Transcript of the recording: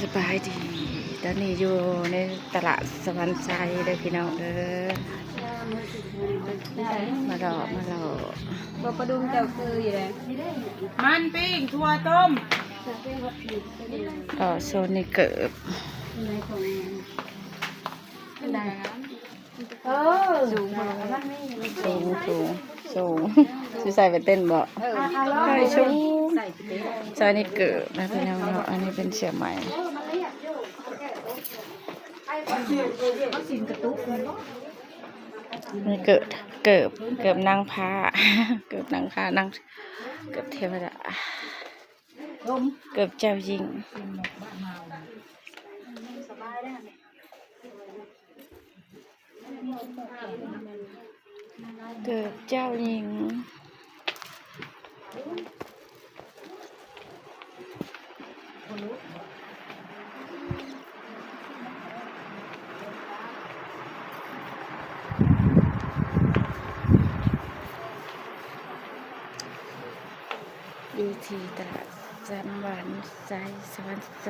ສະບາຍດີ ຕອນນີ້ຢູ່ໃນຕະຫຼາດສະຫວັນໄຊເດີພີ່ນ້ອງເດີ ມາເລາະ ມາເລາະ ບໍ່ປະດຸມເຈົ້າຄືຢູ່ເດ້ ມັນປີ້ງ ຖົ່ວຕົ້ມ ເອີ ໂຊນນີ້ເກີບ ເອີ ສູງ ສູງ ສູງ ຊິໃສ່ໄປເຕັ້ນບໍ່? ເອີ ໃສ່ສູງ ໃສ່ນີ້ເກີບນະພີ່ນ້ອງເນາະ ອັນນີ້ເປັນເສື້ອໃໝ່ ນີ້ເກີບ ເກີບ ເກີບນາງຟ້າ ເກີບນາງຟ້າ ນາງ ເກີບເທວະດາ ເກີບເຈົ້າຍິງ ເກີບເຈົ້າຍິງ ຢູ່ທີ່ຕະຫຼາດສະຫວັນໄຊ ສະຫວັນໄຊ.